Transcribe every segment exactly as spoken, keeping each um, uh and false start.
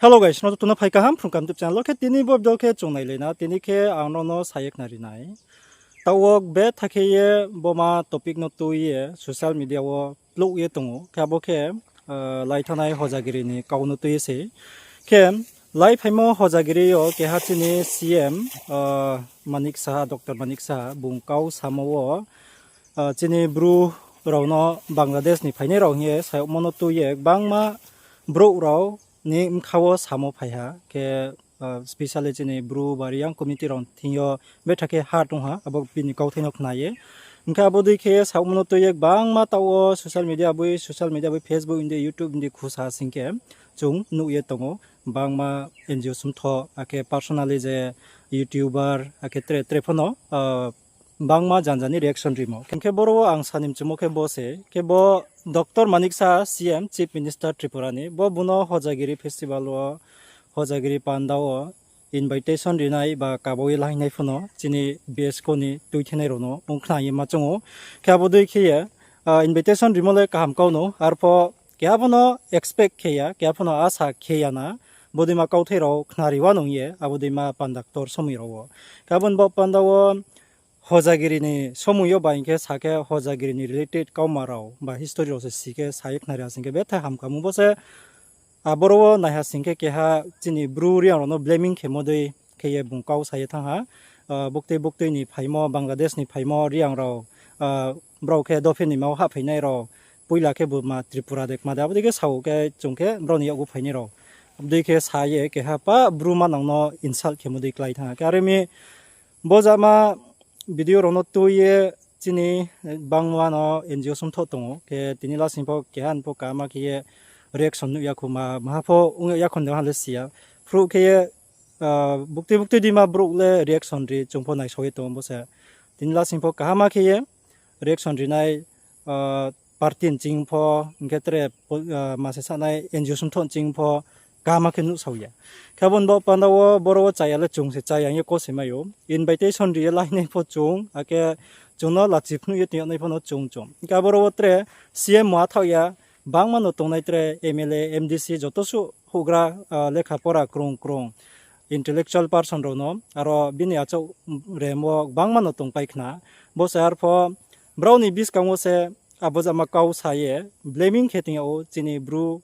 Hello guys, nrao joto no phai kaham Phrung Kaham YouTube channel wo. Khe tini bo video khe chung nailai na, tini khe ang nrao no sa ye khnari nai. Taoh wo betha khe ye bo ma topic no tui ye social media wo plouh ye tong ou. Khe abo khe, lai thanngnai hojagiri ni kau no tui ye se. Khe lai phaimo hojagiri yo keha chini C M, Manik Saha, Doctor Manik Saha, bung kau samo wo, chini Bru rao no Bangladesh ni phainai rao hing ye sa yagmo no tui ye gbangma brouh rao ni bkha wo samo phai ha. Khe specially chini Bru ba Reang community rao thing yo betha khe hurt ong ha, abo bini kauthai no khna ye. Hing khe abo dei khe ye sa yagmo no tui ye gbangma taoh wo social media boi, social media boi, Facebook hing di, YouTube hing di khusa sing khe chung nuh ye tong ou. Gbangma N G O sumtho, akhe personally je YouTuber, akhe tre tre pho no, gbangma janja ni reaction rimo. Hing khe boro wo ang sa ni mchumo khe bo se, khe bo Doctor Manik Saha, C M, Chief Minister Tripura ni, bo bung no hojagiri festival wo, hojagiri panda wo invitation rinai ba kabo ye lahainai pho no chini BSCO ni tuithenai rao no ong khna ye ma choung ou. Khe abo dei khe ye, invitation rimo le kaham kau no, arpho keha pho no expect khe ya, keha pho no asa khe ya na, bodei ma kauthai rao khnari wa nung ye abo dei ma panda ktor somoi rao wo. Khe abo ni bo panda wo hojagiri ni somoi yo ba hing khe sa khe hojagiri ni related kauma rao ba history rao se si khe sa ye khnari ha sing khe betha hamkamung bo se. Aboro wo naiha sing khe keha chini Bru Reang rao no blaming khemo dei khe ye bung kau sa ye thanng ha. Buktui buktui ni phaimo, Bangladesh ni phaimo Reang rao, brao khe dophe ni ma wo hahphainai rao, poila khe bo ma Tripura de kma de, abo dei khe sao khe chung khe brao ni yakgu phainai rao. Abo dei khe sa ye keha pa Bru manang no insult khemo dei klái thanng ha. Khe are mi bo jama video rao no tui ye chini gbangma no N G O sumtho tong ou. Khe tini lasing pho keha ni pho kaham khe ye reaction nuh ya khou ma, maha pho ong ya khou de ha le si ya. Phruh khe ye, buktui buktui dima brouh le reaction ri chung pho naisao ye tong ou bo se. Tini lasing pho kaham khe ye reaction rinai, party ni ching pho, hing khe tre, ma se sanai N G O sumtho ni ching pho kaham khe nuhsao ya. Khe abo ni bo panda wo boro wo chaya le chung se chaya hing ye kose mai ou. Invitation ri ye lainai pho chung, akhe chung no lachi phnuh ye tong yagnai pho no chung chung. Hing khe aboro wo tre C M mungha thaoh ya, gbangma no tongnai tre M L A, M D C, joto suh houhgra, lekha pora krung krung, intellectual person rao no, aro bini achouh rem wo gbangma no tongpai khna. Bo se arpho brao ni buskang wo se abo jama kau sa ye blaming khe tong yag ou chini Bru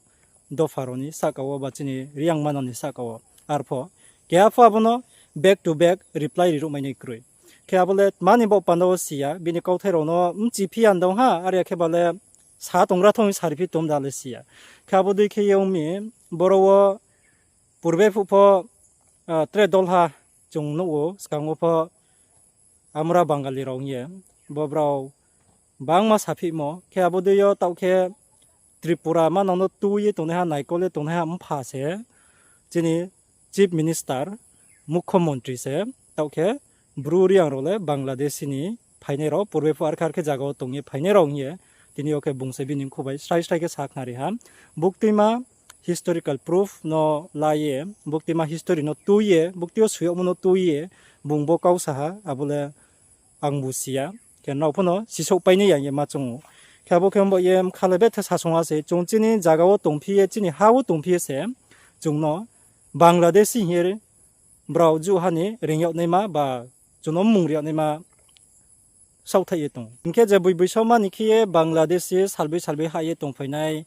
dopha rao ni sahka wo ba chini Reang manang ni sahka wo. Arpho keha pho abo no back to back reply riruhmai nai kroi. Khe abo le tma ni bo panda wo si ya, bini kauthai rao no mchi phi ya ndong ha, are ya khe ba le sa tongra thong sa ri phi tong da le si ya. Khe abo dei khe ye ong mi, boro wo purbe phuh pho, tre dolha chung nuh ou, skang wo pho Amra Bangali rao hing ye, bo brao gbangma saphihmo, khe abo dei yo taoh khe Tripura manang no tui ye tongnaiha, naikol ye tongnaiha mpha se, chini Chief Minister, Mukho Montri se, taoh khe Bru Reang rao le Bangladesh ni phainai rao, purbe phuh arkha arkhe zaga wo tong ye phainai rao hing ye, tini yo khe bung se bini mkhu bai srai srai khe sa khnari ha. Buktuima historical proof no la ye, buktuima history no tui ye, buktui yo soi yagmo no tui ye, bung bo kau sa ha, abo le ang bu si ya. Khe nrao pho no sisouhpai nai ya hing ye ma choung ou. Khe abo khe bo ye bkha le betha sasong ha se, chung chini zaga wo tongphi ye, chini ha wo tongphi ye se, chung no Bangladeshi hing ye brao juh ha ni reing yag naima ba chung no mmung ri yag naima saohthaih ye tong. Hing khe je boi boiso ma ni khe ye Bangladeshi salboi salboi hah ye tongphainai,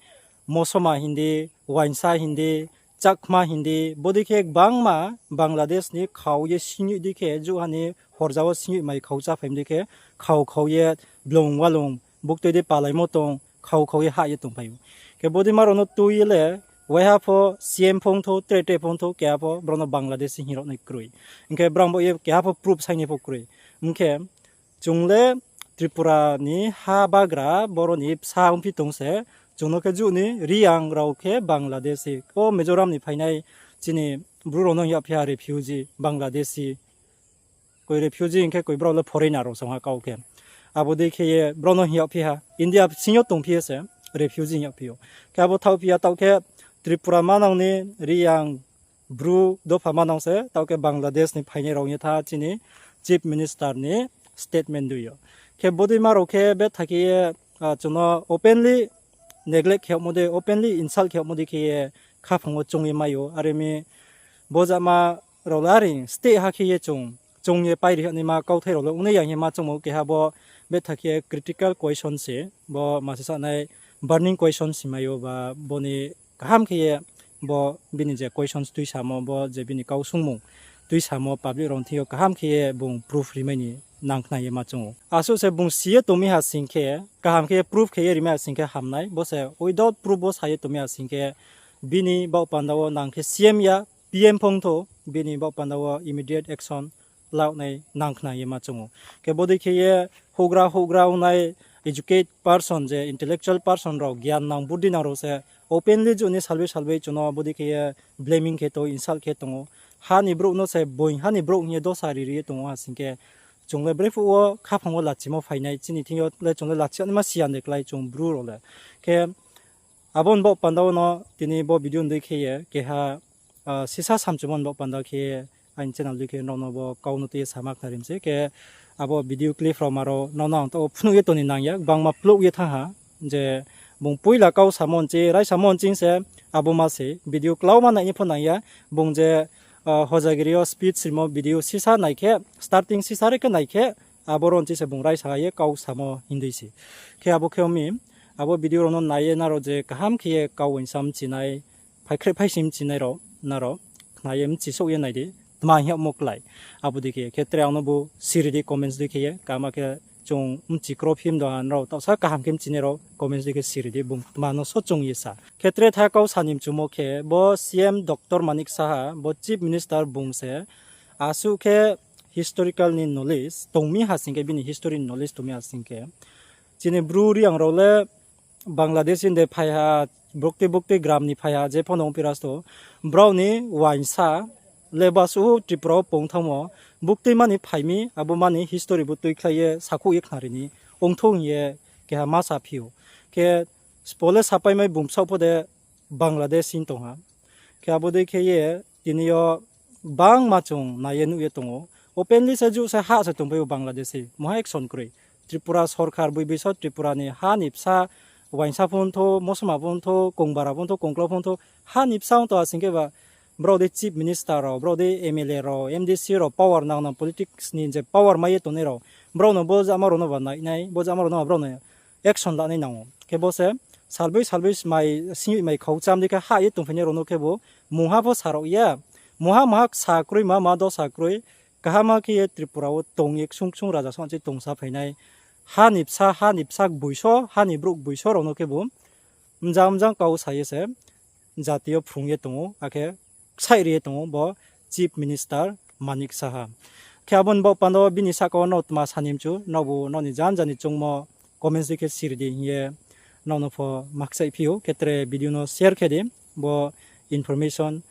Mosoma hing di, Wainsa hing di, Chakma hing di, bodei khe gbangma Bangladesh ni khau ye singyoih dei khe, juh ha ni horja wo singyoih mai khau cháphaimo dei khe, khau khau ye blung walung buktui dei palaimo tong, khau khau ye hah ye tongphai ou. Khe bodei ma rao no tui ye le, waiha pho C M pho ongthou, tre tre pho ongthou, keha pho brao no Bangladeshi hing rao nai kroi. Hing khe brao bo ye keha pho proof sainai pho kroi. Hing khe chung le Tripura ni ha bagra, boro ni bsa ongphi tong se, chung no khe juh ni Reang rao khe Bangladeshi, o Mizoram ni phainai chini Bru rao no hing yagphi ha refugee, Bangladeshi. Koi refugee hing khe koi brao le foreigner rao song ha kau khe. Abo dei khe ye brao no hing yagphi ha, India sing yo tongphi ye se refugee hing yagphi ou. Khe abo thaohphi ya taoh khe Tripura manang ni Reang Bru dopha manang se, taoh khe Bangladesh ni phainai rao ye tha chini Chief Minister ni statement dui yo. Khe bodei ma rao khe betha khe ye, chung no openly neglect khe yagmo dei, openly insult khe yagmo dei khe ye khaphang wo choung ye mai ou. Are mi bo jama rao le are state ha khe ye chung, choung ye pairi yag naima kauthai rao le ongnai ya hing ye ma choungmo keha bo betha khe critical question se, bo ma se sanai burning question se mai ou ba bo ni kaham khe ye bo bini je questions tuisamo, bo je bini kau sungmung tuisamo public rao ni thing yo kaham khe ye bung proof rimai ni nang khna ye ma choung ou. Asuh se bung si ye tongmi ha sing khe, kaham khe ye proof khe ye rimai ha sing khe hamnai, bo se without proof bo sa ye tongmi ha sing khe bini baoh panda wo nang khe C M ya, P M phongthou, bini baoh panda wo immediate action laonai nang khna ye ma choung ou. Khe bodei khe ye houhgra houhgra ongnai educate person je intellectual person rao, gyan nang, buddhi nang rao se openly juni salbei salbei chung no bodei khe ye blaming khe tong, insult khe tong ou. Ha ni brouh no se boing ha ni brouh hing ye dosa ri ri ye tong ou ha sing khe, chung le brephuh wo khaphang wo lachimo phainai, chini thing yo le chung le lachi yag naima siyan de klái chung Bru rao le. Khe abo ni baoh panda wo no tini bo video ni dei khe ye keha sisa samchumo ni baoh panda khe aini channel dei khe nrao no bo kau no tui ye sama khna ri mi se. Khe abo video clip rao ma rao nrao no ang taoh wo phnuh ye tong ni nang ya, gbangma plouh ye thanng ha. Je bung poila kau samo nching, raisamo nching se abo ma se video klauma nai ni pho nang ya. Bung je Hojagiri yo speech rimo video sisa nai khe, starting sisa re khe nai khe, aboro nching se bung raisa ye kau samo hing dei se. Khe abo khe ong mi, abo video rao no nai ye nrao je kaham khe ye kau uaingsa mchinai, phaikhreh phaisi mchinai rao, nrao khna ye mchisouh ye nai di, tma hing yagmo klái. Abo dei khe ye, khe tre ang no bo siri di comments dei khe ye, kama khe chung mchi kro phim do ha, nrao taohsa kaham khe mchinai rao comments dei khe siri di, bung tma no so chung ye sa. Khe tre tha kau sa ni mchumo khe, bo C M Doctor Manik Saha, bo Chief Minister bung se, asuh khe historical ni knowledge tongmi ha sing khe, bini history ni knowledge tongmi ha sing khe, chini Bru Reang rao le Bangladesh ni de phai ha, buktui buktui gram ni phai ha, je pho no ongphi rasto, brao ni uaingsa le basuh Tripura wo pong thanngmo, buktui mani phai mi, abo mani history bo tuikhlai ye sakhouh ye khnari ni ongthou hing ye keha ma saphi ou. Khe spo le sapaimai bung bsaoh pho de Bangladesh hing tong ha. Khe abo dei khe ye tini yo bangma chung nai ye nuh ye tong ou. Openly se juh se hah se tongpai ou Bangladesh se. Mungha action kroi. Tripura sorkar boi boi so Tripura ni ha ni bsa, uaingsa pho ongthou, mosoma pho ongthou, kongbara pho ongthou, kongklau pho ongthou, ha ni bsa ongthou ha sing khe ba brao dei chief minister rao, brao dei M L A rao, M D C rao, power nang nang politics ni je power mai ye tongnai rao, brao no bo jama rao no ba nai nai, bo jama rao no ba brao no action lanai nang ou. Khe bo se salboi salboi mai, sing mai khau cham dei khe hah ye tongphainai rao no khebu mungha pho sa rao ya. Mungha mungha sa kroi, ma ma dosa kroi. Kaham khe ye Tripura wo tong ye ksung ksung raja song chi tongsa phainai. Ha ni bsa, ha ni bsa gboi so, ha ni brouh gboi so rao no khebu mjang mjang kau sa ye se jati yo phrung ye tong ou, akhe ksaih ri ye tong ou bo Chief Minister Manik Saha. Khe abo ni baoh panda wo bini sahka wo nrao tma sa ni mchu, nraobu nrao ni jan jan ni choungmo comments dei khe siri di hing ye nrao no pho ma kchaihphi ou, khe tre video no share khe di, bo information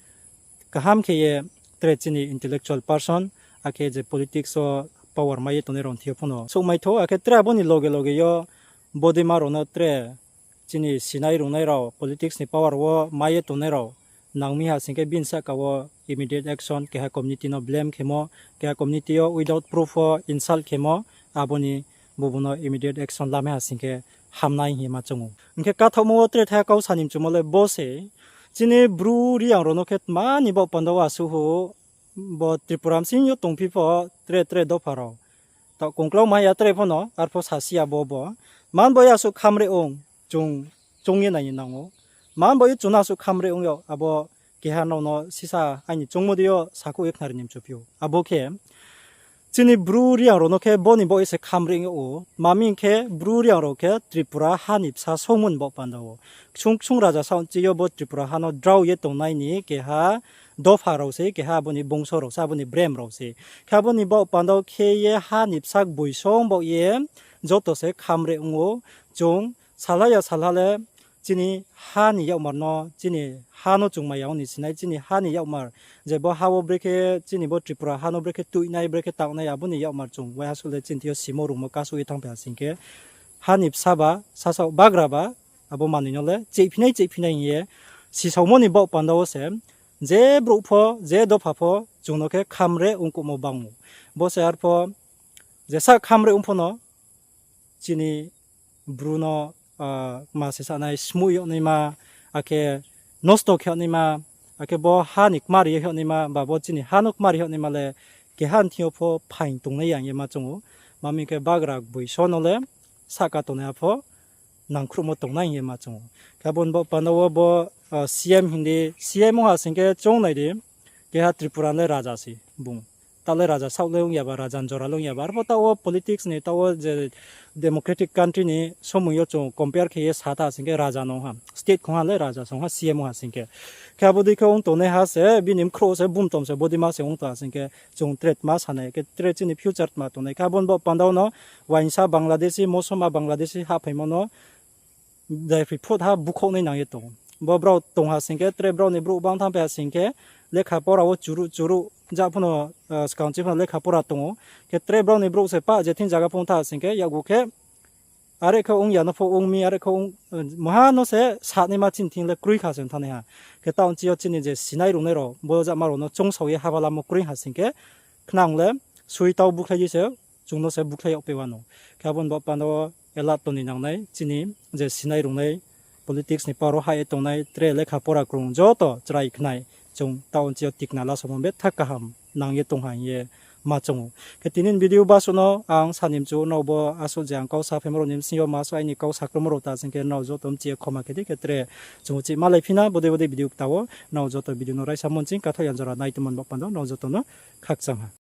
kaham khe ye tre chini intellectual person, akhe je politics wo power mai ye tongnai rao thing yo pho no souhmai thou, akhe tre abo ni loge loge yo bodeima rao no tre chini sinai rungnai rao, politics ni power wo mai ye tongnai rao nang mi ha sing khe bini sahka wo immediate action, keha community no blame khemo, keha community yo without proof wo insult khemo, abo ni bubu no immediate action lamai ha sing khe hamnai hing ye ma choung ou. Hing khe kathaohmo wo tre tha kau sa ni mchumo le bo se, chini Bru Reang rao no khe tma ni baoh panda wo asuh ou, bo Tripura bsing yo tongphi pho tre tre dopha rao. Taoh kongklau mai ya tre pho no, arpho sasi ya bo bo. Man bo ye asuh khamre ong, chung, chung ye nai ni nang ou. Man bo ye chung no asuh khamre ong yag, abo keha nrao no sisa aini choungmo dei yo sakhouh ye khnari ni mchuphi ou. Abo khe, chini Bru Reang rao no khe bo ni baoh ye se khamre ong yag ou. Tma mi hing khe Bru Reang rao khe Tripura ha ni bsa songmo ni baoh panda wo. Ksung ksung raja saohchi yo bo Tripura ha no drao ye tongnai ni keha dopha rao se, keha abo ni bongso rao se, abo ni brem rao se. Khe abo ni baoh panda wo khe ye ha ni bsa gboi song baoh ye joto se khamre ong ou. Chung salha ya salha le chini ha ni yakmar no, chini ha no chung mai ya ong ni sinai, chini ha ni yakmar, je bo ha wo brekhe, chini bo Tripura ha no brekhe tuinai, brekhe tangnai, abo ni yakmar chung waiha suh le chini thing yo simo rungmo kasouh ye thanngphai ha sing khe, ha ni bsa ba, sasaoh bagra ba, abo manoi no le chehphinai chehphinai hing ye sisaomo ni baoh panda wo se, je brouh pho, je dopha pho chung no khe khamre ongkuhmo bang ou. Bo se arpho jesa khamre ong pho no chini Bru no, ma se sanai smuh yag naima, akhe nosto khe yag naima, akhe bo ha ni kmari ye yag naima, ba bo chini ha no kmari yag naima le keha ni thing yo pho phaing tongnai ya hing ye ma choung ou. Ma mi khe bagra gboi so no le sahka tongnaiha pho nangkhruhmo tongnai hing ye ma choung ou. Khe abo ni baoh panda wo bo, ah, C M hing di, C M ong ha sing khe choung nai di, keha Tripura le raja se bung. Taoh le raja saoh le ong ya ba, raja ni jora le ong ya ba. Arpho taoh wo politics ni, taoh wo je democratic country ni somoi yo chung compare khe ye sa tha sing khe raja no ha. State khong ha le raja song ha, C M ong ha sing khe. Khe abo dei khe ong tongnaiha se, bini mkhrouh se, bumtom se, bodima se ong tong ha sing khe, chung tre tma sanai, khe tre chini future tma tongnai. Khe abo ni baoh panda wo no, uaingsa Bangladeshi, mosoma Bangladeshi hahphaimo no, daiphroi phut ha bukhouh nai nang ye tong. Bo brao tong ha sing khe, tre brao ni brouh bang thanngphai ha sing khe, lekha pora wo churuh churuh, ja pho no, ah, skang chi pho no lekha pora tong ou. Khe tre brao ni brouh se pah je thing zaga phung tha ha sing khe, yakgu khe, are khe ong ya no pho ong mi, are khe ong, eh, maha no se sanaima chini thing le kroi kha se thanng nai ha. Khe taoh chi yo chini je sinai rungnai rao, bo jama rao no choungsao ye haba lamo kroi ha sing khe, khnang le sui tau bukhlai di se, chung no se bukhlai yag pe wanou. Khe abo ni baoh panda wo alert tong ni nangnai, chini je sinai rungnai, politics ni power wo hah ye tongnai, tre lekha pora krung joto chrai khnai, chung taoh chi yo tikna lasomo betha kaham nang ye tong ha hing ye ma choung ou. Khe tini ni video basuh no ang sa ni mchu, nrao bo asuh je ang kau saphaimo rao ni bsing yo ma asuh aini kau sakromo rao ta sing khe nrao joto mchi ye khoma khe di, khe tre chung uchih malai phi na bodei bodei video kta wo, nrao joto video no raisa monsing kathaoh ya jora nai tongmo ni baoh panda wo nrao joto no khakchang ha.